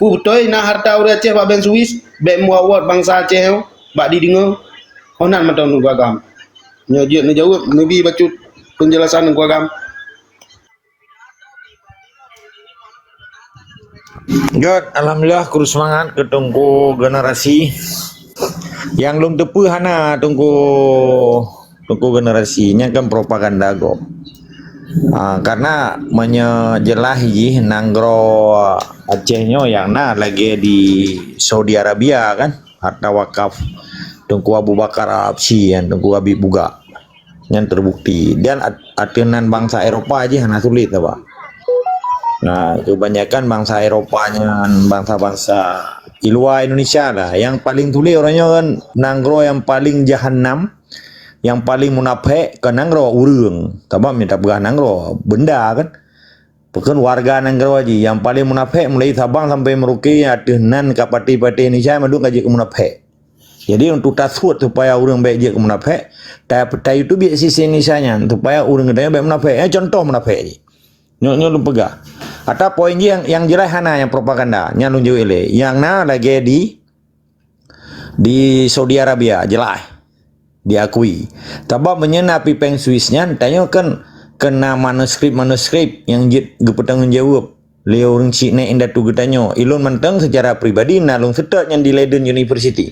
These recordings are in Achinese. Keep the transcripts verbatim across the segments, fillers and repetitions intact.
Peue beutôi na harta ureuëng Aceh bak bank Swiss, bék muwat-wat bansa Aceh nyoe bak dideungoe? Oh nan mantong Teungku Agam. Nyoe jeuet neujaweueb, neubi bacut peunjelasan Teungku Agam. Göt, alhamdulillah, kru seumangat keu Teungku Generasi. Nyang lôn teupeue hana Teungku, Teungku Generasi, nyan kan propaganda gob. Ah, karena meunyoe jeulaih jih nanggroe Aceh nyoe nyang na lagée di Saudi Arabia kan, harta wakaf Teungku Abu Bakar Al-Habsyi nyan, Teungku Habib Bugak. Nyan terbukti. Dan at-, ateueh nan bansa Eropa jih hana sulet apa. Nah, kebanyakan bansa Eropa nyan bansa-bansa di luar Indonesia lah. Yang paling sulet orang nyoe kan nanggroe yang paling jahanam, yang paling munafék ke nanggroe ureuëng. Sabab minta peugah nanggroe benda kan. Bukan warga nanggroe jih yang paling munafék mulai Sabang sampai Merauke ateueh nan ka parti-parti Indonesia mandum ka jeuet keu munafék. Jadi untuk tasuet supaya ureuëng bék jeuet keu munafék, ta-, ta-YouTube biek sisi Indonesia nyan supaya ureuëng geutanyoe bék munafék. Eh, contoh munafék jih. Nyoe, nyoe lôn peugah. Ata poin jih yang, yang jeulaih hana yang propaganda, nyan lôn jaweueb ilée. Yang na lagée di, di Saudi Arabia, jeulaih diakui. Sabab meunyoe na pipéng Swiss nyan, tanyoe kan keu na manuskrip-manuskrip nyang jeuet geupeutanggong jaweueb lé ureuëng syiek nèk indatu geutanyoe. Ilôn mantong secara pribadi na lôn seutôt nyan di Leiden University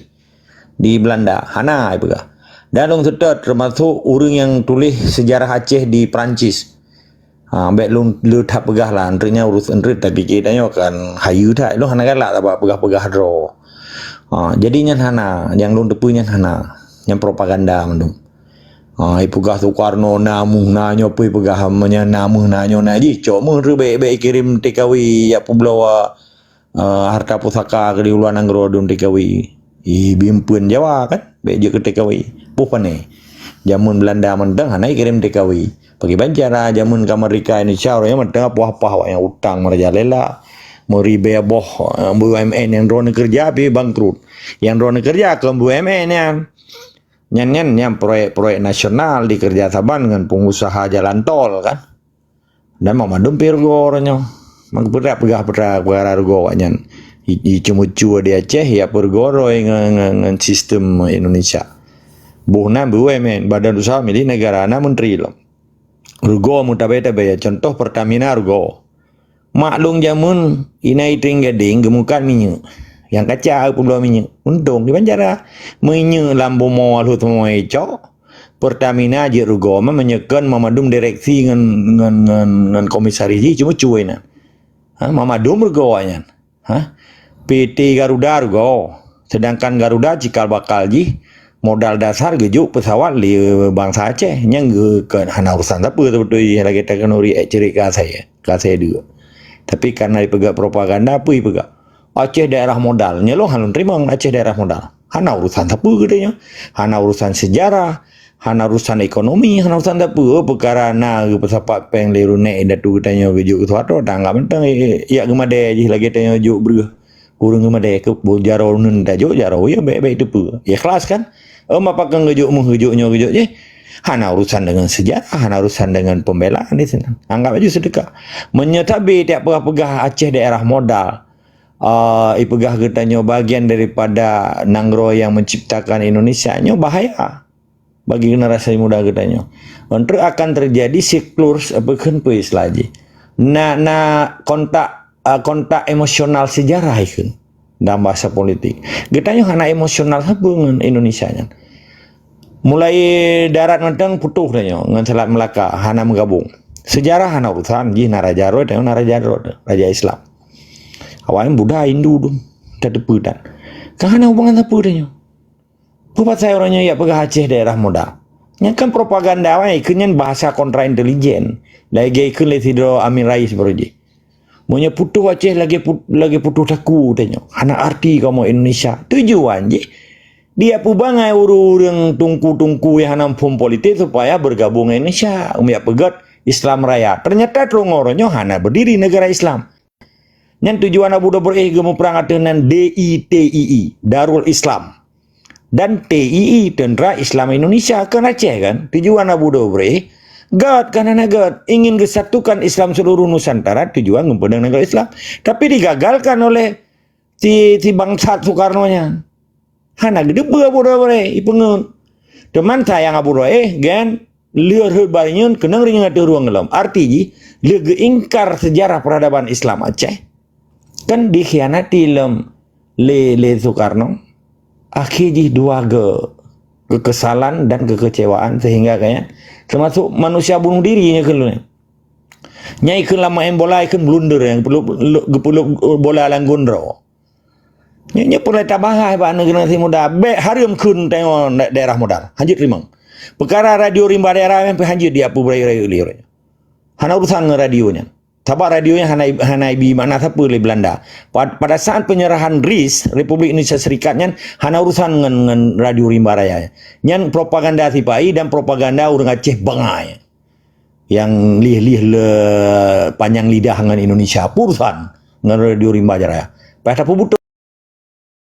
di Belanda. Hana ipeugah. Dan lôn seutôt teumasok ureuëng nyang tuléh sejarah Aceh di Perancis. Ha, bék lôn le that peugah lah, entreuk nyan urus entreuk, tapi tanyoe kan hayeue that. Lôn hana galak tabak peugah-peugah droe. Ha, jadi nyan hana, nyang lôn teupeue nyan hana. Nyan propaganda mandum. Ha, ipeugah Soekarno na meuh na nyoe, peue ipeugah meunyoe na meuh na nyoe na jih, cok meuh treuk bék, bék ikirém T K W jak peubloe, eh, harta pusaka keu di luwa nanggroe dum T K W. Ih, bimpeuen Jawa kan, bék jeuet keu T K W. Puh pané. Jameun Belanda mantong hana ikirém T K W. Pakriban cara jameun ka merdeka Indonesia, ureuëng nyan mantong apoh-apoh awak nyang utang merajalela. Meuribée boh, eh, B U M N nyang droeneuh keureuja pih bangkrut. Nyang droeneuh keureuja kon B U M N nyan. Nyan, nyan, nyan proyek-proyek nasional dikeureuja saban ngon pengusaha jalan tol kan. Dan mandum pih rugoe uroe nyoe. Maka peugah, peugah, peugah, peugah rugoe awak nyan. I, i ceumeucue di Aceh, ya peurugoe ngon, ngon, ngon sistem Indonesia. Boh na B U M N, badan usaha milik negara, na menteri lom. Rugoe meutabé-tabé, ya, contoh Pertamina rugoe. Maklum jameun, inan Iting Gadeng geumukat minyeuk. Nyang kaca peubloe minyeuk. Untông di banjara. Minyeuk lam bumoe lheueh teumé cok. Pertamina jeuet rugoe, ma meunyoe kon mandum direksi ngon, ngon, ngon, ngon komisaris jih cuma cuy na. Ha, mandum rugoe nyan. Ha? P T Garuda rugoe. Sedangkan Garuda cikal bakal jih modal dasar geujok pesawat lé bansa Aceh. Nyang geu-, kon hana urusan sapeue sebetul jih lagée takenuri ék cerik ka asai, ka asai deuk. Tapi karena ipeugah propaganda, peue ipeugah? Aceh daerah modal. Nyoe lôn hana lôn teurimong Aceh daerah modal. Hana urusan sapeue geutanyoe. Hana urusan sejarah, hana urusan ekonomi, hana urusan sapeue. Peukara na geupeusapat péng lé runek indatu geutanyoe geujok keu Soeharto, tanggap mantong, eh, eh, yak geumadé jih lagée tanyoe jok breueh. Ureuëng geumadé keu bu-, jaroe uneun tajok, jaroe ya bék-bék teupeue. Ikhlas kan? Em, apa kan geujok meuh, geujok nyoe, geujok jih. Hana urusan dengan sejarah, hana urusan dengan pembelaan di sana. Anggap aja sedekah. Meunyoe tabi tiap peugah-peugah Aceh daerah modal, ah, ipeugah geutanyoe bagian daripada nanggroe yang menciptakan Indonesia, nyoe bahaya bagi generasi muda geutanyoe. Untuk akan terjadi siklus, apa kheun peue istilah jih? Na, na kontak, ah, kontak emosional sejarah ikheun dalam bahasa politik. Geutanyoe hana emosional sapeue ngon Indonesia nyan. Mulai darat mantong putoh tanyoe ngon Selat Melaka, hana meugabong. Sejarah hana urusan, jih na raja droe, tanyoe na raja droe, raja Islam. Awaknyan Buddha, Hindu dum, tateupeue tan. Kan hana hubungan sapeue tanyoe. Peue pasai uroe nyoe yak peugah Aceh daerah modal? Nyan kan propaganda awai, ikheun nyan bahasa kontra intelijen. Lagée ikheun lé sidroe Amin Rais baroe jih. Meunyoe putoh Aceh lagée put-, lagée putoh takue tanyoe. Hana arti kamoe Indonesia. Tujuan jih dia peubangai ureuëng-ureuëng tungku-tungku nyang hana muphom politik supaya bergabung ngon Indonesia. Meunyoe peugét Islam raya. Ternyata teungoh uroe nyoe hana berdiri negara Islam. Nyan tujuan Abu Dhabi geumuprang ateueh nan D I T I I, Darul Islam. Dan T I I, Tentara Islam Indonesia, kan Aceh kan? Tujuan Abu Dhabi, gét kan hana gét, ingin geusatukan Islam seluruh Nusantara, tujuan geupeudong negara Islam. Tapi digagalkan oleh si, si bangsat Soekarno nyan. Hana geudeubeue Abu Roe, ipeungeut. Teuma sayang Abu Roe, eh, gen, lheueh rhot bak nyan, keunong rinyeun ateueh rueng lom. Arti jih, lheueh geuingkar sejarah peradaban Islam Aceh, kan dikhianati lom lé, lé Soekarno. Akhé jih dua ge-, kekesalan dan kekecewaan sehingga kaya termasuk manusia bunuh diri nya keuh lôn. Nyai keuh lam main bola, keuh blunder, nyang geupeulob, geupeulob bola lam gondro. Nyoe, nyoe peureulée tabahas bak generasi muda. Bék hareuem kheun tanyoe daerah modal. Hanjeuet teurimong. Peukara radio rimba daerah nyan pih hanjeuet diaku berayeuk-rayeuk lé. Hana urusan ngon radio nyan. Sabab radio nyan hana, hana ibi makna sapeue lé Belanda. Pad-, pada saat penyerahan RIS, Republik Indonesia Serikat nyan, hana urusan ngon, ngon radio rimba raya. Nyan propaganda sipa-i dan propaganda ureuëng Aceh bangai. Nyang lieh-lieh le panyang lidah ngon Indonesia, hana urusan ngon radio rimba raya. Payah tapeubuet